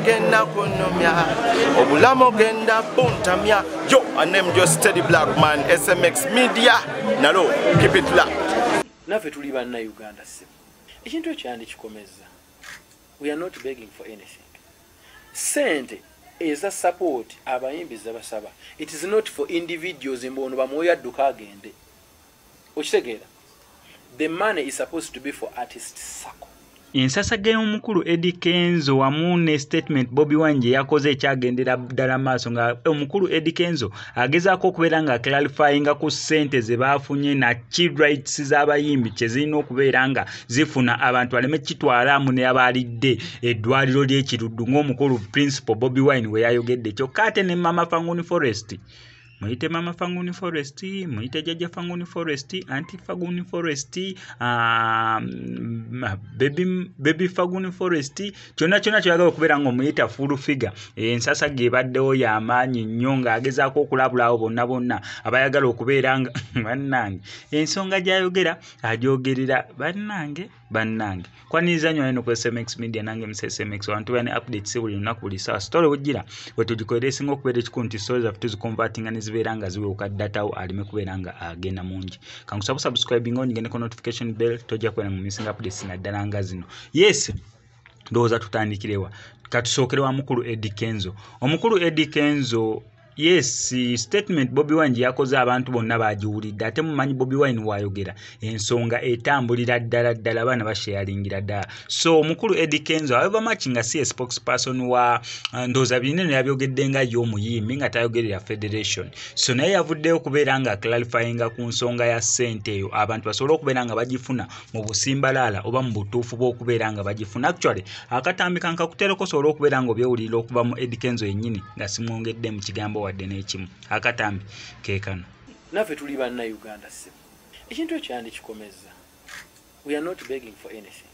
Ogenda kunyumya, obulamu ogenda buntamya. Yo, I name just Steady Black Man, SMX Media. Nalo, keep it locked. Naffe tuli bannayuganda, ssebo. Ekintu ekyo yandikikomezza. We are not begging for anything. Sente eza support abayimbi zabasaba, it is not for individuals mbu ono bamuwe adduka agende. Okitegeera? The money is supposed to be for artist sacco. Ensasage y'omukulu Eddy Kenzo wamu ne statement Bobi Wine gye yakoze ekyagendera ddala maaso, nga omukulu Eddy Kenzo agezaako okubeera nga clarifyinga ku ssente ze baafunye na ki rights z'abayimbi kye zirina okubeera nga zifuna, abantu baleme kitwalamu ne abaalidde eddwaliro ly'e Kiruddu, ng'omukulu Principal Bobi Wine we yayogedde. Kyokka ate ne Mama Fanguni Forest, muyite Mama Fanguni Forest, muyite Jjajja Fanguni Forest, Anti Fanguni Forest, baby, baby Fanguni Forest, kyonna kyonna kyoyagala okubeera nga omuyita full figure. Ensasage ebaddewo y'amaanyi nnyo ng'agezaako okulabula abo bonna bonna abayagala okubeera nga bannange ensonga gy'ayogera agyogerera. Bannange, bannange, kwaniriza nnyo eno ku SMX Media. Nange musa SMX, wantu tubeera ne updates buli lunaku, buli ssaawa. Story wejjira wetugikolera, esinga okubeera ekikulu nti story zaffe tuziconvertinga ne zibeera nga ziwewuka, datawo aleme kubeera nga agenda mungi. Kankusaba subscribing, onyigendeko notification bell, tojja kubeera mu missing updates naddala nga zino. Yes, ndowooza tutandikirewa? Katusookere wa mukulu Eddy Kenzo. Omukulu Eddy Kenzo, yes, statement Bobi Wine gye yakoze abantu bonna bagiwulidde. Ate mumanyi Bobi Wine waayogera ensonga etambulira ddala ddala, abaana basharingira ddala. So omukulu Eddy Kenzo, however much nga si spokesperson wa ndowooza binene yabyogedde nga ye omuyimbi nga tayogerera federation, so naye yavuddeyo okubeera nga clarifyinga ku nsonga ya ssente eyo, abantu basobole okubeera nga bagifuna mu busimbalaala oba mu butuufu bw'okubeera nga bagifuna. Actually, akatambi kankakutereko osobole okubeera nga obyewulira okuva mu Eddy Kenzo yennyini, nga simwongedde mu kigambo wadde n'ekimu. Akatambi keekano. Naffe tuli bannayuganda, ssebo. Ekintu ekyo yandikikomezza. We are not begging for anything.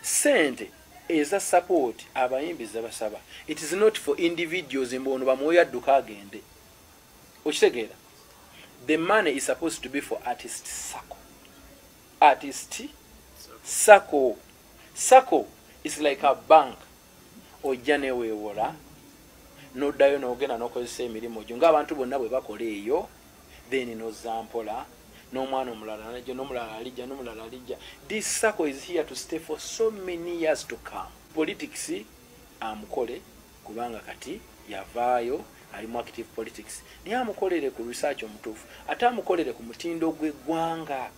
Sente eza support abayimbi zabasaba, it is not for individuals mbu ono bamuwe adduka agende. Okitegeera? The money is supposed to be for artist sacco. Artist sacco, sacco is like a bank. Ojja neweewola, noddayo n'ogenda n'okozesa emirimu gyo ng'abantu bonna bwe bakola eyo, then nozza mpola, n'omwana omulala najja, n'omulala alijja, n'omulala alijja. This sacco is here to stay for so many years to come. Politics amukole, kubanga kati yavaayo ali mu active politics, naye amukolere ku research omutuufu, ate amukolere ku mutindo gw'eggwanga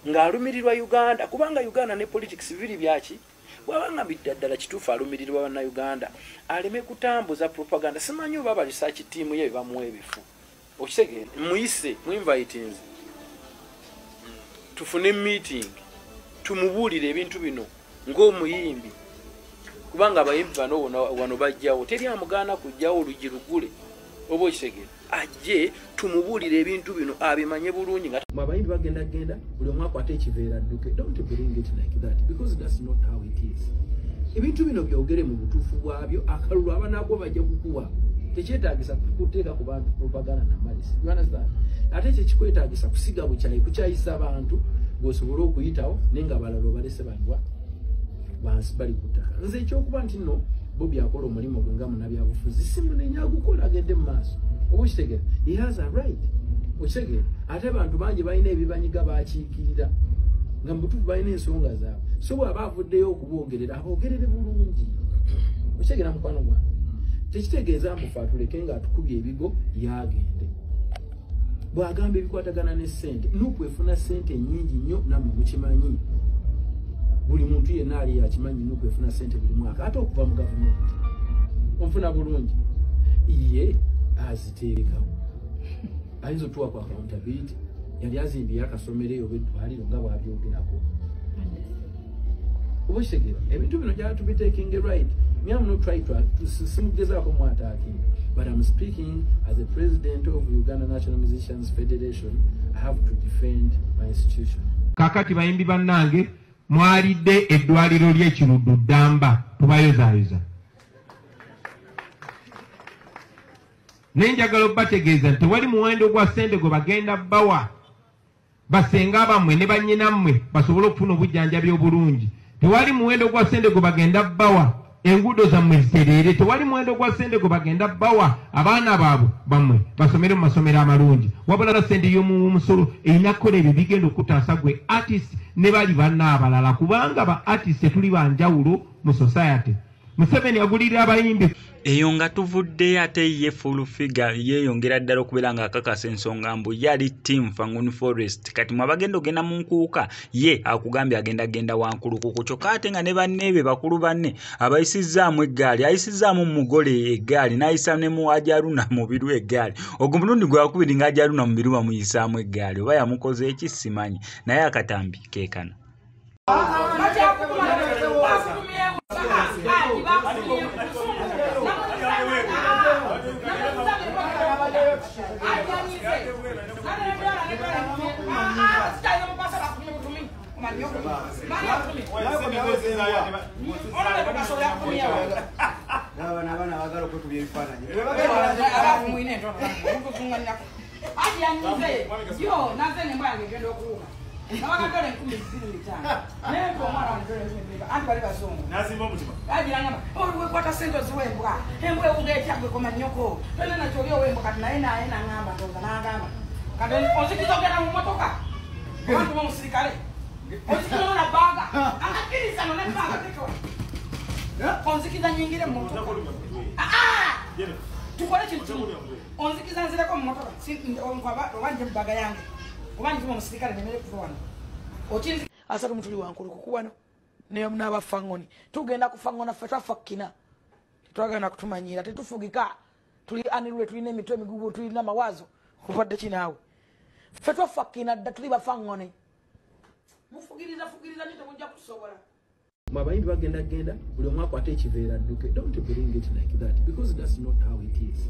ng'alumirirwa Uganda, kubanga Uganda ne politics biri byaki. Bw'abanga bidda ddala kituufu alumirirwa bannayuganda, aleme kutambuza propaganda. Simanyi oba aba research team ye bamuwa ebifu. Okitegeera? Muyise, muinvitinze, tufune meeting, tumubuulire ebintu bino ng'omuyimbi, kubanga abayimbi bano wano bajjawo, teri amugaana kujjawo, oluggi lugule. Oba okitegeera? Ajje tumubuulire ebintu bino abimanye bulungi. Nga abayimbi bagenda genda, buli omu akwata ekiveera adduke. Don't bring it like that, because that's not how it is. Ebintu bino byogere mu butuufu bwabyo. Akalulu abanakuba bajja kukuwa, tekyetagisa kuteeka ku bantu propaganda na malice. You understand? Ate kyekikwetagisa kusiga bukyayi, kukyayisa abantu gwosobole okuyitawo, naye nga abalala obalese baliwa wansi, bali ku ttaka. Nze ekyokuba nti nno Bobi akola omulimu gwe nga munabyabufuzi, si munenya, agukola agende mu maaso. Oba okitegeera? He has a right. Okitegeera? Ate abantu bangi balina ebibanyiga bakiikirira nga mubutuufu balina ensonga zaabwe, so bw'aba avuddeyo okuboogerera, aboogerere bulungi. Okitegeera, mukwano gwange? Tekitegeeza mbufe atuleke nga atukubye ebigo yagende. Bw'agamba ebikwatagana ne ssente, NUP efuna ssente nnyingi nnyo, nammwe mukimanyi, buli muntu yenna ali akimanyi. NUP efuna ssente buli mwaka ate okuva mu gavumenti. Onfuna bulungi? Ye aziteekawo, ayinza otuwa ku accountability? Yali azimbyeyo akasomero eyo oba eddwaliro nga bw'abyogerako? Oba okitegeera? Ebintu bino gyala to be taking right. Me, I'm not trying to simugezaako mu attacking, but I'm speaking as a president of Uganda National Musicians Federation. I have to defend my institution. Kakati bayimbi bannange, mwalidde eddwaliro ly'e Kiruddu ddamba, tubayozaayoza. Naye njagala obbategeeza nti tewali muwendo gwa ssente gwe bagenda bawa basenga bammwe ne bannyinammwe basobole okufuna obujjanjabi obulungi. Tewali muwendo gwa ssente gwe bagenda bawa. Enguudo zammwe zitereere, tewali muwendo gwa ssente gwe bagenda bawa abaana baabwe bammwe basomere mu masomero amalungi. Wabula ssente y'omumusolo erina kukola ebyo bigenda okutaasa gwe artist ne bali banna abalala, kubanga ba artist tetuli banjawulo mu society. Museveni agulirira abayimbi. Eyo nga tuvuddeyo ate ye Full Figure yeeyongera ddala okubeera ng'akakasa ensonga mbu ye ali team Fangone Forest. Kati mwe abagenda ogenda mu nkuuka ye akugambye agenda genda Wankulukuku, kyokka ate nga ne banne be bakulu banne abayisizzaamu eggaali, ayisizzaamu mugole eggaali n'ayisa ne mu Ajaruna Mubiru eggaali. Ogwo mulundi gwakubiri nga Ajaruna Mubiru bamuyisaamu eggaali, oba yamukoze eki simanyi, naye akatambi ke kano. Asatu mutuli Wankulukuku wano n'abafangoni tugenda kufangona ffe twafa kina tetwagala kutumanyira tetufugika tuli anirule tulina emitwe emigugu tulina amawazo kubadde kinaawe ffe twafa kina dda tuli bafangoni mufugiriza fugiriza nyo temujja kusobola. Abayimbi bagenda genda buli omu akwata ekiveera adduke. Don't bring it like that because that's not how it is.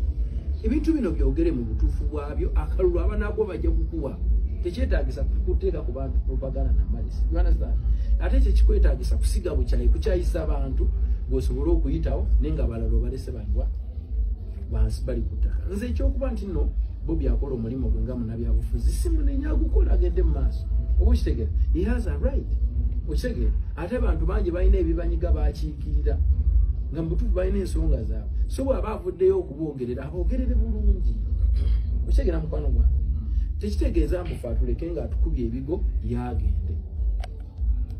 Ebintu bino byogere mu butuufu bwabyo, akalulu abanaako bajja kukuwa. Tekyetaagisa kuteeka ku bantu propaganda na malice. You understand? Ate ekyo kikwetaagisa kusiga bukyayi, kukyayisa abantu bw'osobola okuyitawo naye nga abalala obalese baliwa wansi bali ku ttaka. Nze ekyokuba nti nno Bobi akola omulimu gwe nga munnabyabufuzi si munenya agukola agende mu maaso. Oba okitegeera? He has a right. Okitegeera? Ate abantu bangi balina ebibanyiga bakiikirira nga mu butuufu balina ensonga zaabwe. So bw'aba avuddeyo okuboogerera aboogerere bulungi. Okitegeera mukwano gwange? Tekitegeeza mbu ffe atuleke ng'atukubye ebigo yagende.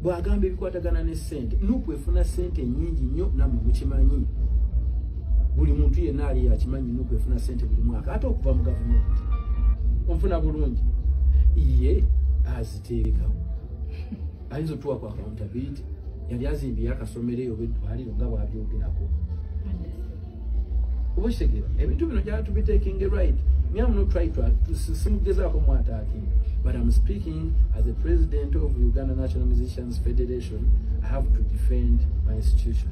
Bw'agamba ebikwatagana ne ssente, NUP efuna ssente nnyingi nnyo nammwe mukimanyi. Buli muntu yenna ali akimanyi NUP efuna ssente buli mwaka ate okuva mu gavumenti. Onfuna bulungi. Ye aziteekawo. Ayinza otuwa ku accountability. Yali azimbye akasomero eyo oba eddwaliro nga bw'abyogerako. Oba okitegeera? Ebintu bino gyala to be taking it right. Me, I'm not trying to simugezaako mu attacking, but I'm speaking as the president of Uganda National Musicians Federation. I have to defend my institution.